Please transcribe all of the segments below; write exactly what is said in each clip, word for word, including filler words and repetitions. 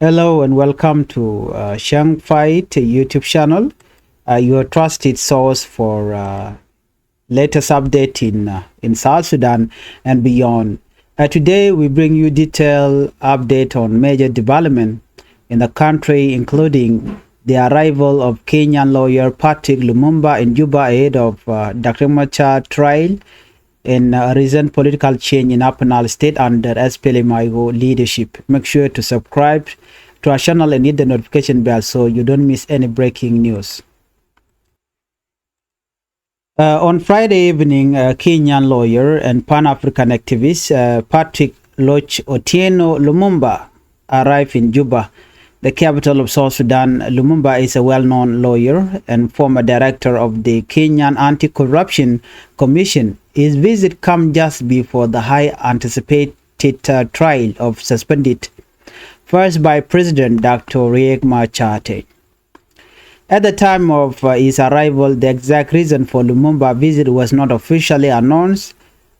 Hello and welcome to uh, Shang Fight YouTube channel, uh, your trusted source for uh, latest update in uh, in South Sudan and beyond. Uh, today we bring you detailed update on major development in the country, including the arrival of Kenyan lawyer Patrick Lumumba in Juba ahead of uh, Doctor Machar trial, and uh, recent political change in Upper Nile State under S P L M I O leadership. Make sure to subscribe to our channel and hit the notification bell so you don't miss any breaking news. Uh, on Friday evening, uh, Kenyan lawyer and Pan-African activist uh, Patrick Loch Otieno Lumumba arrived in Juba, the capital of South Sudan. Lumumba is a well-known lawyer and former director of the Kenyan Anti-Corruption Commission. His visit comes just before the high anticipated uh, trial of suspended First Vice President Doctor Riek Machar Teny. At the time of uh, his arrival, the exact reason for Lumumba visit was not officially announced.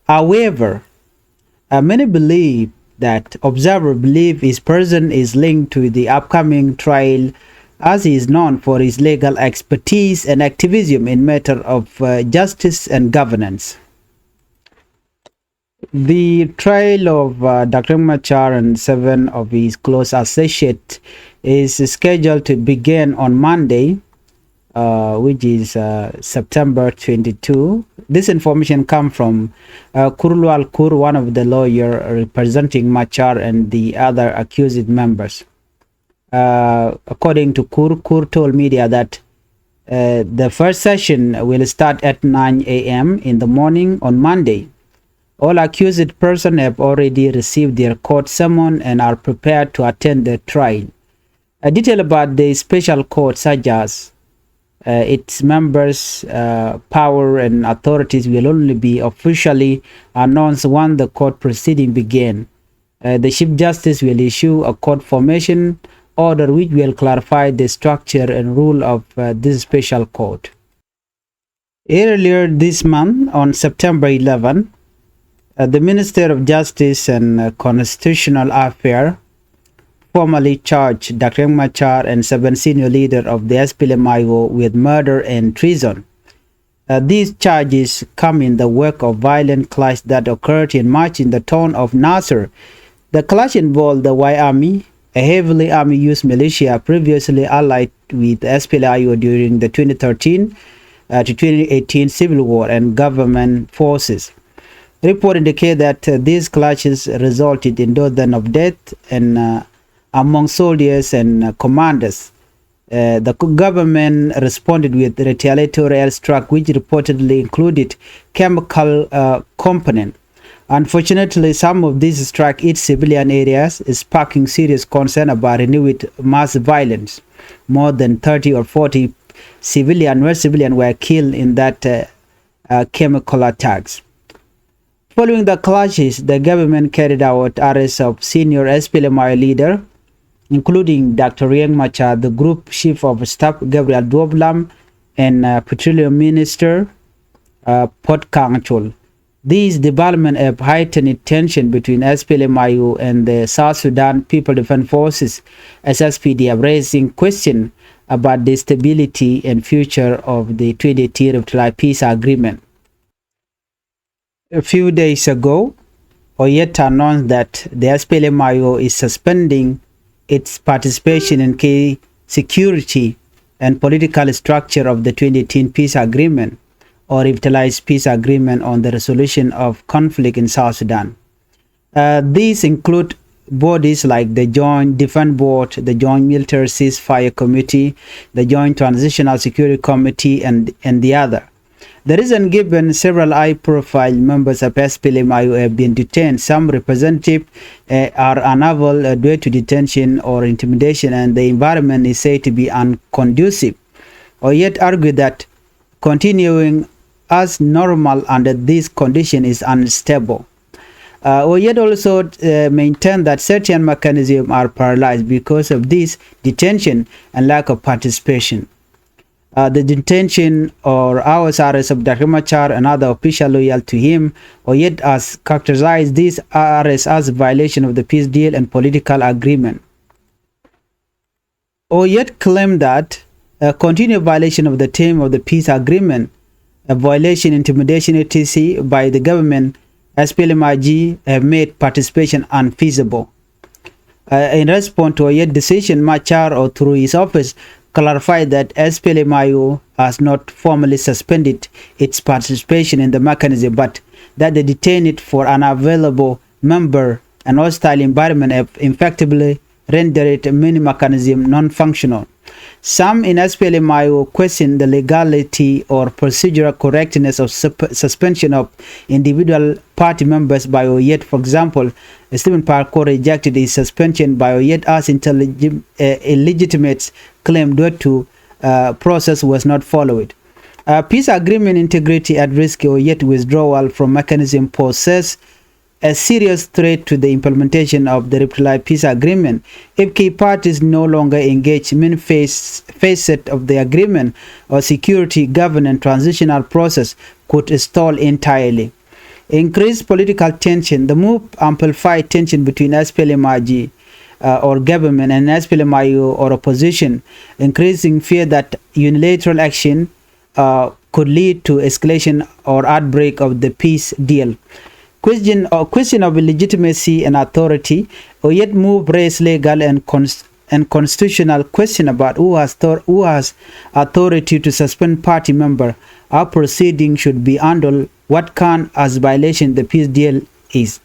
However, uh, many believe that observers believe his presence is linked to the upcoming trial, as he is known for his legal expertise and activism in matter of uh, justice and governance. The trial of uh, Doctor Machar and seven of his close associates is scheduled to begin on Monday, uh, which is uh, September twenty-two. This information comes from uh, Kurlual Kur, one of the lawyer representing Machar and the other accused members. Uh, according to Kur, Kur told media that uh, the first session will start at nine a m in the morning on Monday. All accused persons have already received their court summons and are prepared to attend the trial. A detail about the special court, such as uh, its members, uh, power and authorities, will only be officially announced once the court proceeding begin. Uh, the Chief Justice will issue a court formation order which will clarify the structure and rule of uh, this special court. Earlier this month, on September eleven, uh, the Minister of Justice and uh, Constitutional Affairs formally charged Doctor Riek Machar and seven senior leaders of the S P L M I O with murder and treason. Uh, these charges come in the wake of violent clash that occurred in March in the town of Nasir. The clash involved the White Army, a heavily armed youth militia previously allied with S P L M I O during the twenty thirteen uh, to twenty eighteen civil war, and government forces. Reports indicate that uh, these clashes resulted in dozens of deaths and uh, among soldiers and uh, commanders. Uh, the co- government responded with retaliatory airstrike, which reportedly included chemical uh, component. Unfortunately, some of these strikes hit civilian areas, sparking serious concern about renewed mass violence. More than thirty or forty civilian, were civilian were killed in that uh, uh, chemical attacks. Following the clashes, the government carried out arrests of senior S P L M I O leader, including Doctor Riek Machar, the group chief of staff Gabriel Duop Lam, and uh, Petroleum Minister uh, Puot Kang Chol. These developments have heightened tension between S P L M I O and the South Sudan People Defense Forces, S S P D F, raising question about the stability and future of the twenty eighteen Revitalized Peace Agreement. A few days ago, Oyet announced that the S P L M I O is suspending its participation in key security and political structure of the twenty eighteen peace agreement or revitalized peace agreement on the resolution of conflict in South Sudan. Uh, these include bodies like the Joint Defense Board, the Joint Military Ceasefire Committee, the Joint Transitional Security Committee, and, and the other. The reason given, several high-profile members of S P L M I O have been detained. Some representatives uh, are unavailable uh, due to detention or intimidation, and the environment is said to be unconducive. Oyet argued that continuing as normal under this condition is unstable. Uh, Oyet also uh, maintained that certain mechanisms are paralyzed because of this detention and lack of participation. Uh, the detention or house arrest of Doctor Machar and other officials loyal to him, Oyet has characterized this arrest as a violation of the peace deal and political agreement. Oyet claimed that a continued violation of the term of the peace agreement, a violation, intimidation, et cetera by the government, S P L M I G have made participation unfeasible. Uh, in response to Oyet's decision, Machar, or through his office, clarified that S P L M I O has not formally suspended its participation in the mechanism, but that the detained for unavailable member and hostile environment have effectively rendered many mechanism non-functional. Some in S P L M I O question the legality or procedural correctness of sup- suspension of individual party members by Oyet. For example, Stephen Parko rejected his suspension by Oyet as intelligim- uh, illegitimate claim due to uh, process was not followed. Uh, peace agreement integrity at risk, Oyet withdrawal from mechanism poses a serious threat to the implementation of the Riptolai Peace Agreement if key parties no longer engage. Main face, facet of the agreement or security governance transitional process could stall entirely. Increased political tension. The move amplified tension between S P L M I G uh, or government and S P L M I O or opposition, increasing fear that unilateral action uh, could lead to escalation or outbreak of the peace deal. Question, uh, question of legitimacy and authority, Oyet move raise legal and, cons- and constitutional question about who has, thor- who has authority to suspend party member, how proceeding should be handled, what count as violation the peace deal is.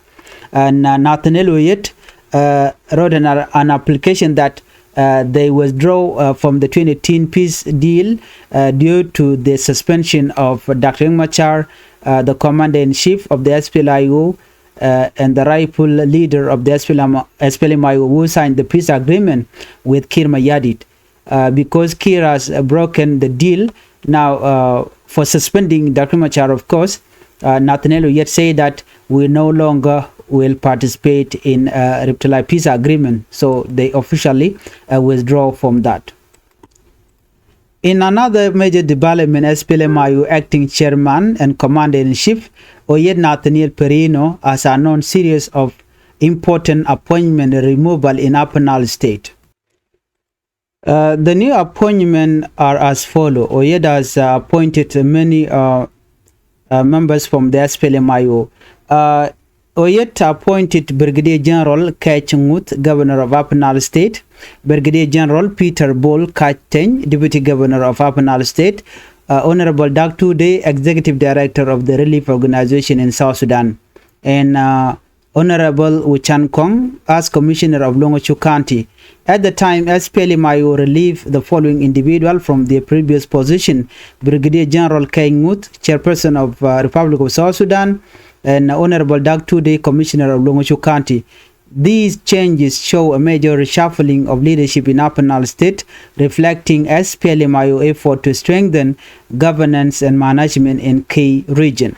And uh, Nathaniel Oyet uh, wrote an, an application that uh, they withdraw uh, from the twenty eighteen peace deal uh, due to the suspension of Doctor Riek Machar, uh, the commander-in-chief of the S P L I O, uh, and the rightful leader of the S P L M, S P L M I O, who signed the peace agreement with Kiir Mayardit. Uh, because Kiir has uh, broken the deal. Now, uh, for suspending Doctor Machar, of course, uh, Nathaniel Oyet said that we no longer will participate in uh, Riptolai peace agreement. So they officially uh, withdraw from that. In another major development, S P L M I O acting chairman and commander-in-chief, Oyet Nathaniel Perino, has announced series of important appointment removal in Upper Nile State. Uh, the new appointment are as follow. Oyet has uh, appointed many uh, uh, members from the S P L M I O. Uh, Oyet appointed Brigadier General Kech Ngut, Governor of Upper Nile State, Brigadier General Peter Bol Kach Teny, Deputy Governor of Upper Nile State, uh, Honorable Dak Tude, Executive Director of the Relief Organization in South Sudan, and uh, Honorable Wuchan Kong as Commissioner of Longchuuk County. At the time, S P L M I O relieved the following individual from their previous position: Brigadier General Kech Ngut, Chairperson of uh, Republic of South Sudan, and Honorable Dak Tude, Commissioner of Longchuuk County. These changes show a major reshuffling of leadership in Upper Nile State, reflecting S P L M I O effort to strengthen governance and management in key region.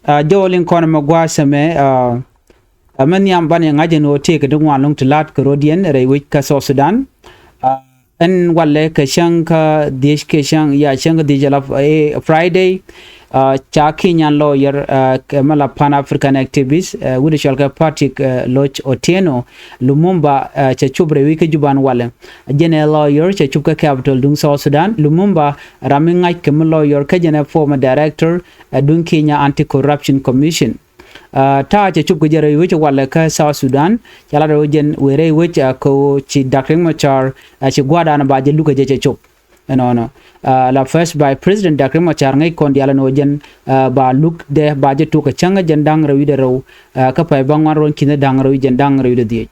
Uh, jɔwä liŋ kɔn mɛ gua̱a̱th ɛmɛ, uh, uh, mɛ nhiam banɛ ŋa̱c ɛn ɣöö tëëkɛ di ŋuan lɔ̱ŋ ti la̱t kɛ rɔ̱diɛn rɛy wec kä South Sudan. Uh, ɛn walɛ kɛ cäŋ kä dhiec kɛ cäŋ, ya cäŋ kä dhiec ala, eh, Friday. Uh, ca Kenyan lawyer, uh, kɛ mɛ la Pan African activist, uh, wi̱cdɛ cɔal kɛ Patrick, uh, Loch Otieno, Lumumba, uh, cɛ cop rɛy wec kä Juba ɛn walɛ. Jɛn ɛ lawyer cɛ cop kä capital duŋ South Sudan. Lumumba ram mi ŋa̱c kɛ mi lawyer kä jɛn ɛ former director ɛ duŋ Kenya Anti-Corruption Commission. Uh, ta̱a̱ cɛ cop kɛ jɛ rɛy wec walɛ kä South Sudan, ca lat rɛw jɛn wëë rɛy wec, uh, kɛ ɣöö ci Dak Riek Machar, uh, ci gua̱a̱r dan ba jɛ luk kɛ jɛ cɛ cop. Ɛnɔnɔ, uh, la First Vice President Dak Riek Machar ŋäc kɔn diaal ɛn ɣöö jɛn, uh, ba lukdɛ ba jɛ tuk kɛ cäŋ jɛn da̱ŋ rɛw wi̱cdɛ rɛw, uh, kä pay bä ŋuan ruɔ̱n ki̱n da̱ŋ rɛw jɛn da̱ŋ rɛw wi̱cdɛ dhiec.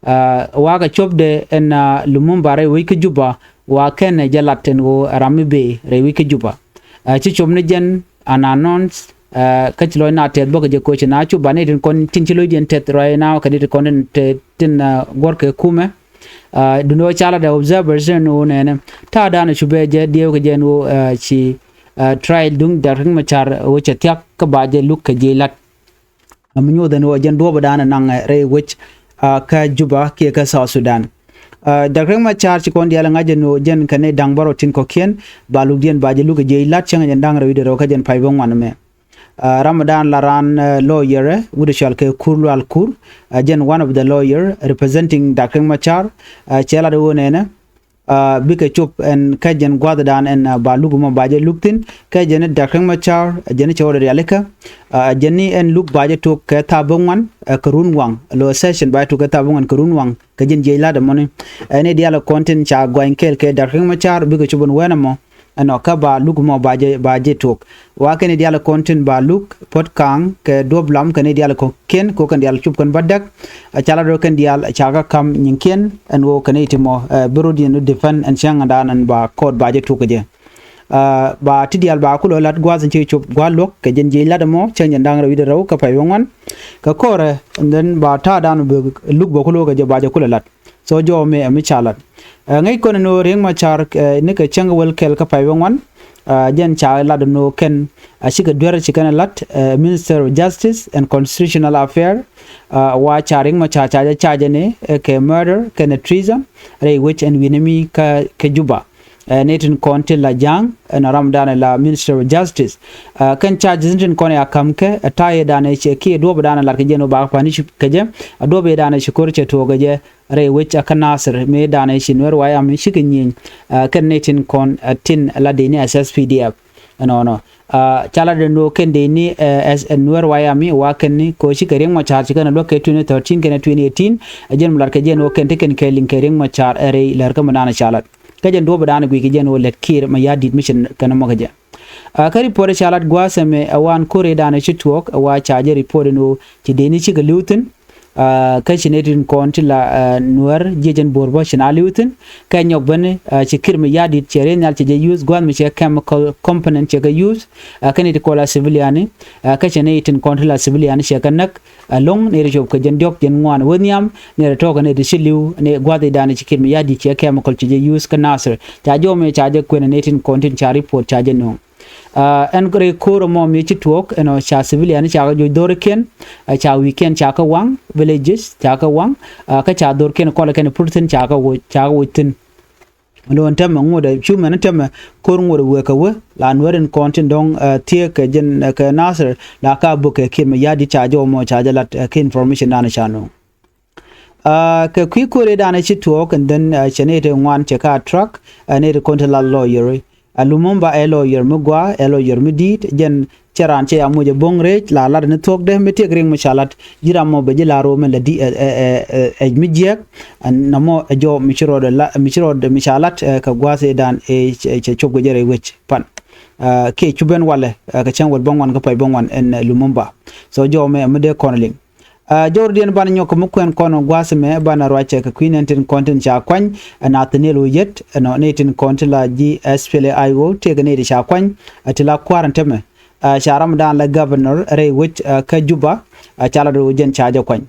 Uh, wakɛ copdɛ ɛn, uh, Lumumba rɛy wec kä Juba, wa kɛnɛ jɛ lat ɛn ɣöö ram mi bëë rɛy wec kä Juba. Uh, ci cop ni jɛn an announce, uh, kä ci lɔc na tɛth bä kɛ jɛ koci na cop ba ni tin kɔn tin ci lo̱cdiɛn tɛth right now kɛ ni tin kɔn tin, tin, uh, guɔ̱rkɛ kumɛ. Uh, duundɛ ɣöö ca lat ɛ observers ɛn ɣöö nɛnɛ ta̱a̱ da̱a̱n cu bɛ jɛ diɛw kɛ jɛ ɛn ɣöö, uh, ci, uh, trial duŋ Dak Riek Machar ɣöö cɛ thia̱k kä ba jɛ luk kɛ jiɛc la̱t. Ɛ mi nyuuth ɛn ɣöö jɛn duɔ̱ɔ̱p ɛ da̱a̱n ɛ naŋ, eh, rɛy wec, ah, kä Juba kiɛ kä South Sudan. Ah, Dak Riek Machar ci kɔn diaal ɛ ŋa̱c ɛn ɣöö jɛn kɛnɛ da̱ŋ bärɔw tin kɔ̱kiɛn ba lukdiɛn ba jɛ luk kɛ jiɛc la̱t cäŋ ɛ jɛn da̱ŋ rɛw wi̱cdɛ rɛw kä jɛn pay bä ŋuan ɛmɛ. Aa, ramdan la raan, aa, lawyer, aa, wi̱cdɛ cɔal kɛ Kur Lual Kur, aa, jɛn one of the lawyer representing Doctor Riek Machar, aa, cɛ lat ɣöö nɛnɛ, aa, bikɛ cop ɛn kä jɛn gua̱thdan ɛn, aa, ba luk mɔ ba jɛ luk thi̱n, kä jɛn Doctor Riek Machar, aa, jɛn cɛ wä dee rialikä, aa, jɛn ni ɛn luk ba jɛ tok kɛ thaa bäŋuan, aa, kɛ run waŋ, lo̱ session ba jɛ tok kɛ thaa bäŋuan kɛ run waŋ, kɛ jɛn jiɛc lat ɛmɔni. Ɛn ni diaal kɔn tin ca gɔany kɛɛl kɛ Doctor Riek Machar bikɛ cop ɛn wɛn ɛmɔ, ɛnɔ kä ba luk mɔ ba jɛ, ba jɛ tok. Wa kɛn ni diaal kɔn tin ba luk puɔ̱t ka̱a̱ŋ kɛ duɔ̱p lam kɛn ni diaal kɔ̱kiɛn kɛ ɣöö kɛn diaal cop kɛn bädäk. Ɛ ca lat rɔ kɛn diaal ca kä ka̱m nyiŋkiɛn ɛn ɣöö kɛn ni ti mɔ, ɛ, bi rɔ diɛn rɔ defend ɛn cäŋdan ɛn ba kɔɔt ba jɛ tok kɛ jɛ. Ɛ, ba ti diaal ba kulɛ lat gua̱a̱th in ci cop gua̱a̱th luɔ̱k kɛ jɛn jiɛc lat ɛmɔ cäŋ jɛn da̱ŋ rɛw wi̱cdɛ rɛw kä pay bäŋuan. Kɛ kɔrɛ, and then ba ta̱a̱dan bɛ luk bä kulɛ kɛ jɛ ba jɛ kulɛ lat. So jɔw mi, mi ca lat. Ɛ, ŋäc kɔn ni ɣöö Riek Machar, ɛ, ni kɛ cäŋ wäl kɛl kä pay bäŋuan. Ɛ, jɛn ca lat ni ɣöö kɛn, ɛ, cikɛ duer ci kɛn lat, ɛ, Minister of Justice and Constitutional Affair. Ɛ, wa ca Riek Machar ca jɛ, ca jɛ ni, ɛ, kɛ murder kɛnɛ treason rɛy wec ɛn wi̱ni mi kä, kä Juba. Ɛ, ni tin kɔn tin la ja̱a̱ŋ, ɛ, ɛn ramdan la Minister of Justice. Ɛ, kɛn charges tin kɔn ya ka̱m kɛ, ɛ, ta̱yɛ danɛ cɛ kiɛ duɔ̱pɛ danɛ lat kɛ jɛ ni ɣöö ba kɛ pa̱ni ci kɛ jɛ. Ɛ, duɔ̱pɛ danɛ ci ko̱r cɛ tuɔɔk kɛ jɛ rɛy wec ɛ kä Nasir mëë danɛ ci Nuɛr White Army cikɛ nyieny, ɛ, kɛn ni tin kɔn, ɛ, tin la dee ni ɛ S S P D F. Ɛnɔnɔ, ɛ, ca lat dee ni ɣöö kɛn dee ni, ɛ, ɛ, Nuɛr White Army wa kɛn ni kɛ ɣöö cikɛ Riek Machar ci kɛn ɛ luäk kɛ twenty thirteen kɛnɛ twenty eighteen. Ɛ jɛn mi lat kɛ jɛ ni ɣöö kɛn ti kɛn kɛ liŋ kɛ Riek Machar ɛ rɛy lär kä mi danɛ ca lat. Kä jɛn duɔ̱pɛ danɛ guic kɛ jɛ ni ɣöö lät Kiir Mayardit mi ci kɛn ɛ mɔ kɛ jɛ. Ɛ, kä report ca lat gua̱a̱th ɛmɛ ɛ wan ko̱r ëëdan ɛ ci tuɔɔk ɛ wa ca jɛ report ɛn ɣöö ci dee ni cikɛ li̱w thi̱n. Ɛ, kä ci nɛy tin kɔn ti la, ɛ, Nuɛr jiɛc ɛn bo̱o̱r bä ci na li̱w thi̱n. Kɛ nyɔk ben, ɛ, ci Kiir Mayardit cɛ riey nhial cɛ jɛ use gua̱a̱th mi cɛ chemical component cɛ kɛ use. Ɛ, kä nɛy ti kɔn la civilian, ɛ, kä cɛ nɛy tin kɔn ti la civilian cɛ kɛ näk. Ɛ, lo̱ŋ nɛy ti cop kɛ jɛn diɔ̱k jɛn ŋuan wä nhiam, nɛy ti tɔ̱ kɛ nɛy ti ci li̱w, nɛy gua̱a̱th ëëdan ci Kiir Mayardit cɛ chemical cɛ jɛ use kä Nasir. Ca jɔw mi ca jɛ kuɛn nɛy tin kɔn tin ca report ca jɛ nööŋ. Ɛ, ɛn rɛy ko̱r ɛmɔ mi ci tuɔɔk ɛnɔ ca civilian ca kɛ joc dho̱rikiɛn, ɛ, ca wi̱i̱kiɛn ca kɛ waŋ, villages ca kɛ waŋ, ɛ, kä ca dho̱rikiɛn kɔlɛ kɛn pur thi̱n ca kɛ woc, ca kɛ woc thi̱n. Lo̱n tɛmɛ ŋot ɛ cu mɛn tɛmɛ ko̱r ŋot ɛ wëë kɛ wee la Nuɛr in kɔn tin dɔ̱ŋ, ɛ, thiee kɛ jɛn, ɛ, kɛ Nasir la ka buk kɛ Kiir Mayardit ca jɔw mɔ ca jɛ lat, ɛ, kɛ information dan ca nööŋ. Ɛ, kɛ kui̱ ko̱r ëëdan ɛ ci tuɔɔk and then, ɛ, cɛ nɛy ti ŋuan cɛ ka attract, ɛ, nɛy ti kɔn ti la lawyer. Ɛ, Lumumba ɛ lawyer mi gua̱a̱, ɛ lawyer mi di̱i̱t, jɛn cɛ raan cɛ ya moc ɛ bo̱ŋ rɛc la lat ni thuɔ̱kdɛ mi tiɛk Riek Machar lat ji̱ ram mɔ bɛ ji̱ la ro̱o̱ mɛ la di, ɛ, ɛ, ɛ, ɛ, ɛ, mi jiɛɛk. Ɛ, nɔmɔ ɛ jɔw mi ci rɔɔdɛ la, mi ci rɔɔdɛ mi ca lat, ɛ, kɛ gua̱a̱th ëëdan ɛ cɛ, cɛ cop kɛ jɛ rɛy wec pan. Ɛ, kiɛ cu ben walɛ, ɛ, kɛ cäŋ wäl bäŋuan kä pay bäŋuan ɛn, ɛ, Lumumba. So jɔw mɛ mi dee kɔn liŋ. Ɛ, jɔwdiɛn banɛ nyɔk kɛ mi kuɛn kɔn gua̱a̱th ɛmɛ banɛ ruacɛ kɛ kui̱ nɛn tin kɔn tin ca kuany, ɛ, Nathaniel Oyet, ɛnɔ nɛy tin kɔn ti la ji̱ S P L A I O tëëkɛ nɛy ti ca kuany, ɛ, ti la kua̱r ɛn tämɛ. Ɛ, ca ramdan la governor rɛy wec, ɛ, kä Juba, ɛ, ca la do̱r wec jɛn ca jɛ kuany.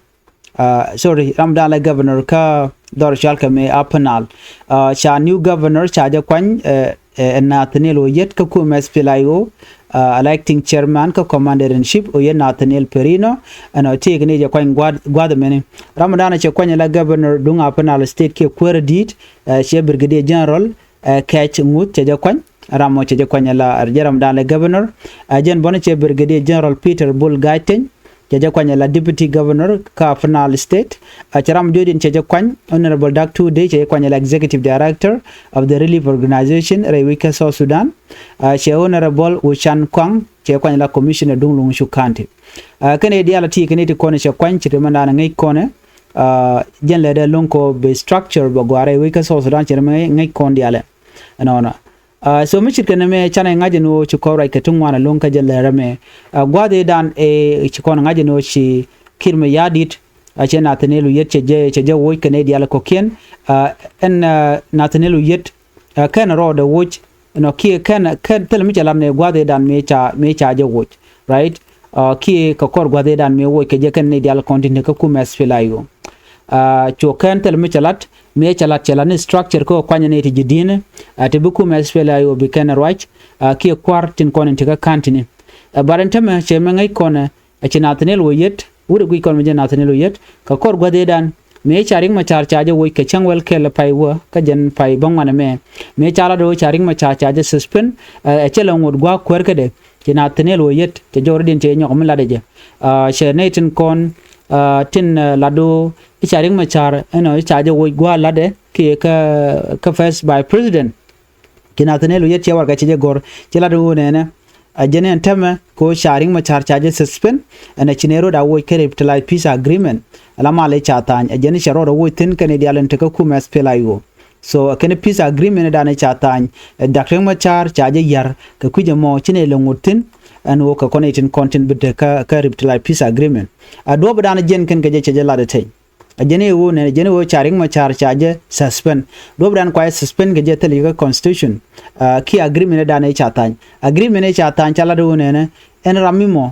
Ɛ, sorry, ramdan la governor kä dhɔr cɔal kɛ mi Upper Nile. Ɛ, ca new governor ca jɛ kuany, ɛ, ɛ, Nathaniel Oyet kä kumɛ S P L A I O, ɛ, ala acting chairman kä commander in chief Oyet Nathaniel Perino, ɛnɔ tëëkɛ ni jɛ kuany gua̱th, gua̱th mɛni. Ramdan cɛ kuany la governor duŋ Upper Nile State kiɛ kuäär di̱i̱t, ɛ, cɛ Brigadier General, ɛ, Kɛc Ŋuth cɛ jɛ kuany. Ram mɔ cɛ jɛ kuany la jɛ ramdan la governor, ɛ, jɛn bɔni cɛ Brigadier General Peter Bol Gateny, cɛ jɛ kuany la deputy governor kä Upper Nile State. Ɛ, cɛ ram jɔcdiɛn cɛ jɛ kuany Honorable Dak Tude cɛ jɛ kuany la executive director of the Relief Organization rɛy wec kä South Sudan. Ɛ, cɛ Honorable Ochan Kɔaŋ cɛ kuany la commissioner duŋ Longchuk County. Ɛ, kɛnɛ diaal ti kɛnɛ ti kɔn cɛ kuany ci rimɛ naan ŋäc kɔnɛ. Ɛ, jɛn lɛ dee lo̱ŋ kɔ bɛ structure bɛ gɔaa rɛy wec kä South Sudan ci rimɛ ŋäc kɔn diaalɛ. Ɛnɔnɔ. Ɛ, so mi cit kɛn ɛmɛ canɛ ŋa̱c ɛn ɣöö ci kɔn ruac kɛ ti ŋuan ɛlɔ̱ŋ kä jɛ lɛr ɛmɛ. Ɛ, gua̱a̱th ëëdan ɛ ci kɔn ŋa̱c ɛn ɣöö ci Kiir Mayardit, ɛ, cɛ Nathaniel Oyet cɛ jɛ, cɛ jɛ woc kɛnɛ diaal kɔ̱kiɛn. Ɛ, ɛn, ɛ, Nathaniel Oyet, ɛ, kɛn rɔɔdɛ woc ɛnɔ kiɛ kɛn, kɛn thil mi cɛ lat nɛ gua̱a̱th ëëdan mëë ca, mëë ca jɛ woc, right? Ɛ, kiɛ kɛ kɔr gua̱a̱th ëëdan mëë woc kɛ jɛ kɛn nɛy diaal kɔn tin te kä kumɛ S P L A I O. Ɛ, cu kɛn thil mi cɛ lat, mëë cɛ lat cɛ lat ni structure kä kuany nɛy ti ji̱ di̱n, ɛ, ti bi kumɛ S P L A I O bi kɛn ruac, ɛ, kiɛ kua̱r tin kɔn in ti kä ka̱n tini. Ɛ, but ɛn tämɛ cɛ mɛ ŋäc kɔnɛ, ɛ, ci Nathaniel Oyet, wut ɛ guic kɔn mi jɛ Nathaniel Oyet, kɛ kɔr gua̱th ëëdan, mëë ca Riek Machar ca jɛ woc kɛ cäŋ wäl kɛl pay wä, kä jɛn pay bä ŋuan ɛmɛ. Mëë ca lat ɣöö ca Riek Machar ca jɛ suspend, ɛ, ɛ cɛ lɛ ŋot gua̱a̱k kuäär kädɛ. Ci Nathaniel Oyet cɛ jɔwdɛ diɛn cɛ nyɔk mi latdɛ jɛ. Cɛ nɛy tin kɔn tin latdu i̱ ca Riek Machar ɛnɔ i̱ ca jɛ woc gua̱a̱r latdɛ kiɛ kä first vice president. Ci Nathaniel Oyet cɛ warɛgak cɛ jɛ gɔ̱r, cɛ latdɛ ɣöö nɛnɛ a jɛn ɛn täämɛ kɛ ɣöö ca Riek Machar ca jɛ suspend ɛn a ci nɛy rɔ̱ a woc kä revitalized peace agreement. Ala malɛ ca tha̱a̱ny a jɛn cɛ rɔɔdɛ woc thi̱n kɛn i̱ diaal in te kä kumɛ SPLA-IO. So kɛn peace agreement dan ca tha̱a̱ny, Doctor Riek Machar ca jɛ ya̱r kɛ kui̱c ɛmɔ ci nɛy lɛ ŋot thi̱n. Ɛn ɣöö kɛ kɔn itin kɔn tin bi te kä revitalized peace agreement. A duɔ̱ɔ̱p dan jɛn kɛn kɛ jɛ cɛ jɛ lat ɛ tɛy. A jɛn i̱ ɣöö nɛ jɛn i̱ ɣöö ca Riek Machar ca jɛ suspend. Duɔ̱ɔ̱p dan kua jɛ suspend kɛ jɛ thilɛ kä constitution. Kiɛ agreement dan ca tha̱a̱ny, agreement ca tha̱a̱ny ca lat ɣöö nɛnɛ ɛn ram mi mɔ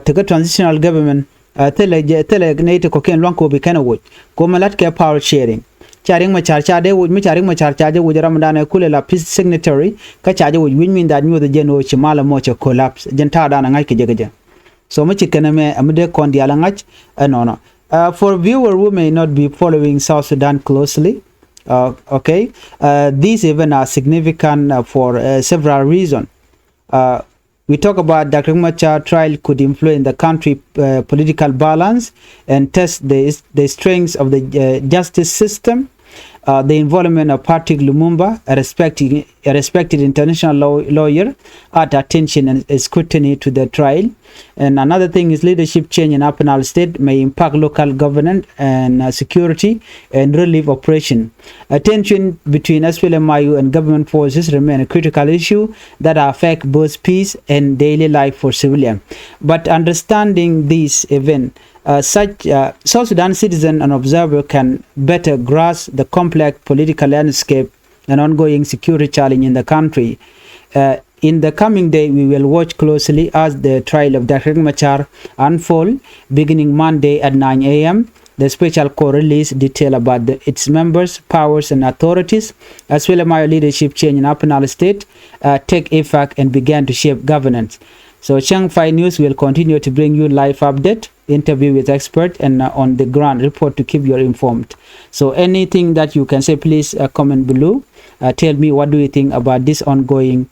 te kä transitional government. Thilɛ jɛ thilɛ nɛy ti kɔ̱kiɛn lua̱ŋ kɛ ɣöö bi kɛn ɛ woc kɛ ɣöö mi la̱t kɛ power sharing. Ca Riek Machar ca dee woc, mi ca Riek Machar ca jɛ woc ram dan ɛ kulɛ la peace signatory kä ca jɛ woc, which mean that nyuɔth jɛn ɣöö ci mal ɛmɔ cɛ collapse. Jɛn ta̱a̱ dan ɛ ŋa̱c kɛ jɛ kɛ jɛ. So mi ci kɛn ɛmɛ ɛ mi dee kɔn diaal ɛ ŋa̱c ɛnɔnɔ. For viewer who may not be following South Sudan closely, okay, these events are significant for several reasons. We talk about Doctor Riek Machar trial could influence the country political balance and test the strength of the justice system. The involvement of Patrick Lumumba, a respected international lawyer, add attention and scrutiny to the trial. And another thing is leadership change in Upper Nile State may impact local governance and security and relief operation. Tension between SPLM-IO and government forces remain a critical issue that affect both peace and daily life for civilians. But understanding this event, such South Sudan citizen and observer can better grasp the complex political landscape and ongoing security challenge in the country. In the coming day, we will watch closely as the trial of Doctor Riek Machar unfold, beginning Monday at nine a.m. The special court release detail about its members, powers and authorities, as well as my leadership change in Upper Nile State take effect and began to shape governance. So Chang Fai News will continue to bring you live update, interview with expert and on the ground report to keep you informed. So anything that you can say, please comment below. Tell me, what do you think about this ongoing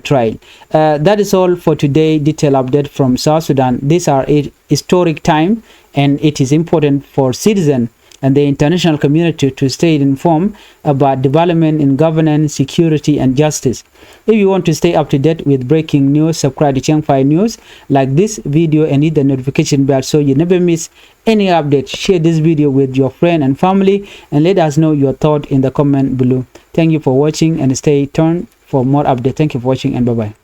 trial? That is all for today. Detail update from South Sudan. These are historic time, and it is important for citizen and the international community to stay informed about development in governance, security and justice. If you want to stay up to date with breaking news, subscribe to Chang Fai News, like this video and hit the notification bell so you never miss any update. Share this video with your friend and family and let us know your thought in the comment below. Thank you for watching and stay tuned for more updates. Thank you for watching and bye bye.